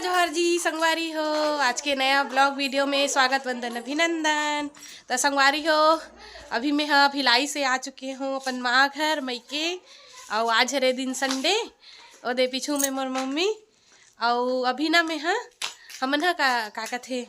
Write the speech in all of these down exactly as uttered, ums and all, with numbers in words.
जोहार जी संगवारी हो, आज के नया ब्लॉग वीडियो में स्वागत, वंदन, अभिनंदन। त संगवारी हो, अभी मैं ह भिलाई से आ चुके हूँ अपन माँ घर मइके, अउ आज हरे दिन संडे। ओ दे पीछू में मोर मम्मी, अउ अभी ना मैं ह, हमन ह का, का कथे,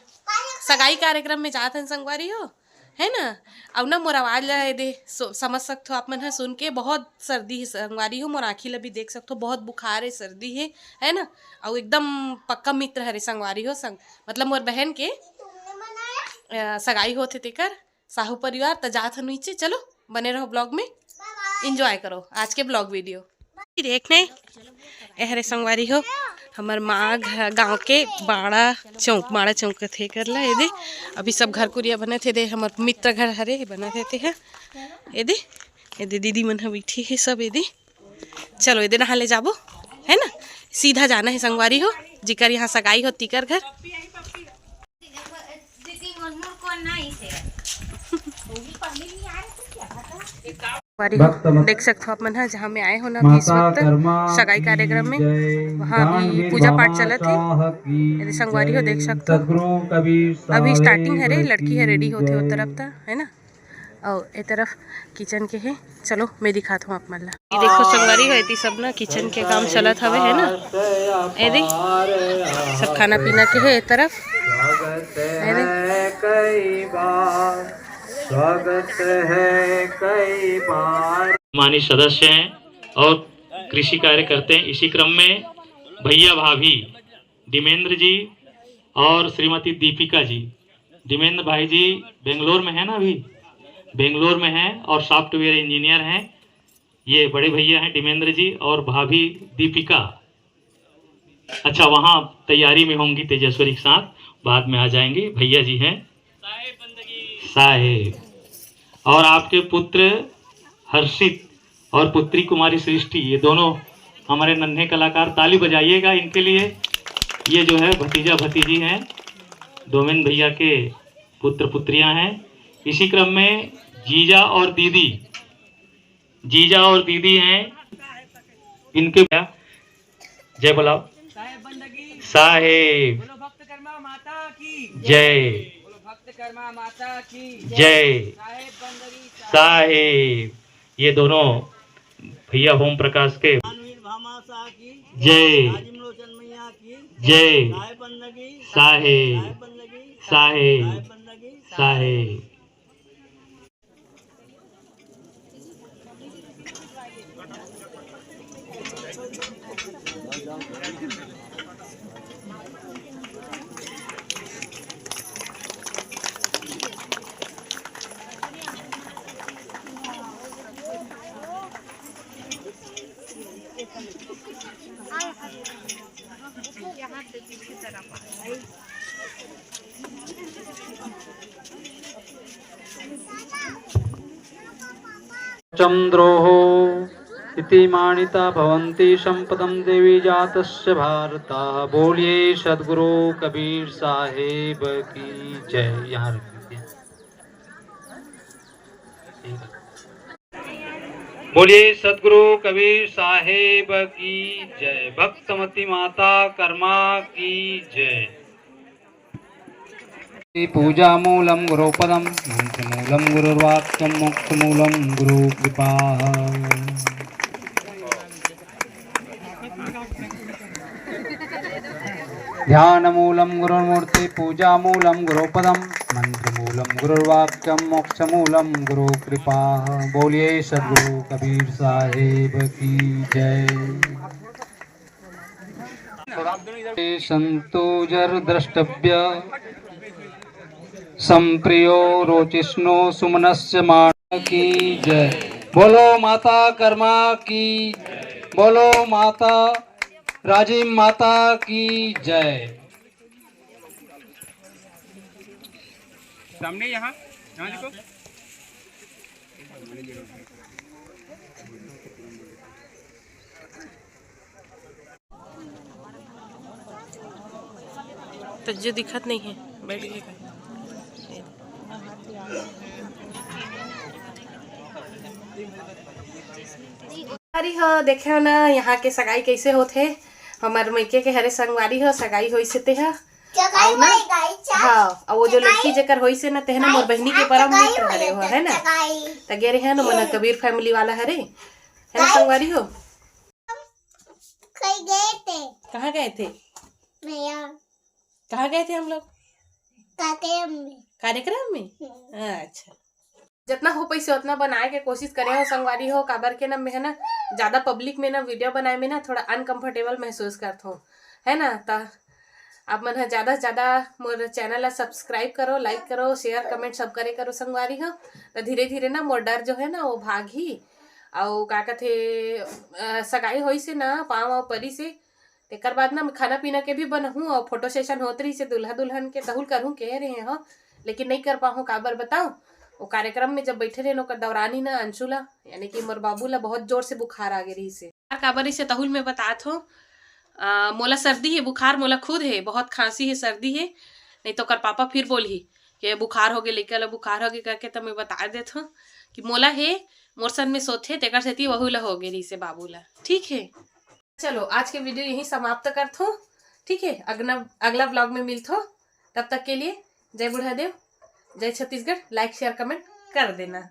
सगाई कार्यक्रम में जात हन संगवारी हो, है ना। अउ ना मोर आवाज ला ए दे सो-, समझ सकथो आप मन ह सुन के, बहुत सर्दी हे संगवारी हो, मोर आँखी ला भी देख सकथो, बहुत बुखार हे, सर्दी हे, है ना। अउ एकदम पक्का मित्र हरे संगवारी हो, संग मतलब मोर बहन के अ, सगाई होत हे तेकर साहू परिवार। त जात हन नीचे, चलो बने रहो ब्लॉग में, एंजॉय करो आज के ब्लॉग वीडियो। देखने ए हरे संगवारी हो, हमर माँ घ-, गाँव के बाड़ा चौक, बाड़ा चौक कथे कर ला। ए दे अभी सब घर कुरिया बनत हे, दे हमर मित्र घर हरे बनत हे ते ह। ए दे, ए दे दीदी मन ह बैठी हे सब। ए दे चलो ए दे नहा ले जाबो, है ना। सीधा जाना हे संगवारी हो, जिकर यहाँ सगाई हो तिकर घर। संगवारी हो, देख सकथो आप मन ह, जहाँ मैं आए हो ना अभी इस वक्त सगाई कार्यक्रम में, वहाँ अभी पूजा पाठ चलत हे। ए दे संगवारी हो, देख सकथो अभी स्टार्टिंग हरे, लड़की ह रेडी होत हे ओ तरफ त, है ना। अउ ए तरफ किचन के हे, चलो मैं दिखात हूँ आप मन ला। ये देखो संगवारी हो, एती सब ना किचन के काम चलत हवे, है ना। ए दे सब खाना पीना के हे ए तरफ। ए दे। स्वागत है कई बार, स्वागत है कई बार। माननीय सदस्य हैं और कृषि कार्य करते हैं। इसी क्रम में भैया भाभी डिमेंद्र जी और श्रीमती दीपिका जी, डिमेंद्र भाई जी बेंगलोर में है ना अभी, बेंगलोर में हैं और सॉफ्टवेयर इंजीनियर हैं। ये बड़े भैया हैं डिमेंद्र जी और भाभी दीपिका। अच्छा, वहाँ तैयारी में होंगी तेजेश्वरी के साथ, बाद में आ जाएंगी। भैया जी हैं साहेब। और आपके पुत्र हर्षित और पुत्री कुमारी सृष्टि, ये दोनों हमारे नन्हे कलाकार, ताली बजाइएगा इनके लिए। ये जो है भतीजा भतीजी हैं, डोमेन भैया के पुत्र पुत्रियां हैं। इसी क्रम में जीजा और दीदी, जीजा और दीदी हैं, इनके जय बुलाओ। साहेब बंदगी। साहेब। बोलो भक्त कर्मा माता की जय। बोलो भक्त कर्मा माता की जय। साहेब बंदगी। साहेब। ये दोनों भैया ओम प्रकाश के। दानवीर भामा शाह की जय। राजिम लोचन मैया की जय। साहेब बंदगी। साहेब। साहेब बंदगी। साहेब। साहेब बंदगी। चंद्रोः इति मानिता भवन्ति सम्पदं देवी जातस्य भारतः। बोलिए सद्गुरु कबीर साहेब की जय। यहाँ रख दीजिए। बोलिए सद्गुरु कबीर साहेब की जय। भक्तमती माता कर्मा की जय। पूजामूलं गुरोपदं, मन्त्रमूलं गुरुर्वाक्यं, मोक्षमूलं गुरुकृपा। ध्यानमूलं गुरुर्मूर्ति, पूजामूलं गुरोपदं, मन्त्रमूलं गुरुर्वाक्यं, मोक्षमूलं गुरुकृपा। बोलिए सद्गुरु कबीर साहेब की जय। संतोजर द्रष्टव्य, संप्रियो रोचिष्णु सुमनस्य माण की जय। बोलो माता कर्मा की, बोलो माता राजिम माता की जय। सामने यहाँ, यहाँ देखो। तो जो दिखत नहीं है, बैठ गए। अरे हाँ, देखे हो ना यहाँ के सगाई कैसे होत हे। हमर मइके के हरे संगवारी हो, सगाई होइस हे तेहा। अउ ना, हाँ, अउ वो जो लड़की जेकर होइस हे ना, तेहा ना मोर बहिनी के परम मित्र हरे हो, है ना? त गे रहे हन ओमन कबीर family वाला हरे, है ना संगवारी हो? कहीं गए थे। कहाँ गए थे? भैया। कहाँ गए थे हम लोग? कार्यक्रम में। कार्यक्रम में? हम्म। अच्छा। जितना हो पाइस हे उतना बनाए के कोशिश करे हो संगवारी हो, काबर के ना मैं है ना ज्यादा public में ना video बनाए में ना थोड़ा uncomfortable महसूस करत हो, है ना? त आप मन ह ज्यादा से ज्यादा मोर channel ला subscribe करो, like करो, share, comment सब करे करो संगवारी हो। त धीरे धीरे ना मोर डर जो है ना वो भागही। अउ का कथे, अ, सगाई होइस हे ना, पाँव वाँव परिस हे, तेकर बाद ना मैं खाना पीना के भी बनहूँ अउ photo session होत रहिस हे दूल्हा दुल्हन के, तहू ल करहूँ कहे रहे हो, लेकिन नहीं कर पाहूँ। काबर बताओ, वो कार्यक्रम में जब बैठे रहे ओकर दौरान ही ना अंशु ला, यानी कि मोर बाबू ला बहुत जोर से बुखार आ गे रहिस हे। काबर इसे तहू ल मैं बतात हूँ, अ, मोला सर्दी हे, बुखार मोला खुद हे, बहुत खांसी हे, सर्दी हे, नहीं तो ओकर पापा फिर बोलही कि बुखार हो गे, लइका ला बुखार हो गे करके। त मैं बता देत हूँ कि मोला हे, मोर संग में सोथे, तेकर सेती वहू ला हो गे रहिस हे बाबू ला। ठीक है, चलो आज के video यहीं समाप्त करत हूँ। ठीक है, अगला, अगला vlog में मिलत हूँ, तब तक के लिए जय बुढ़ादेव, जय छत्तीसगढ़। Like, share, comment कर देना।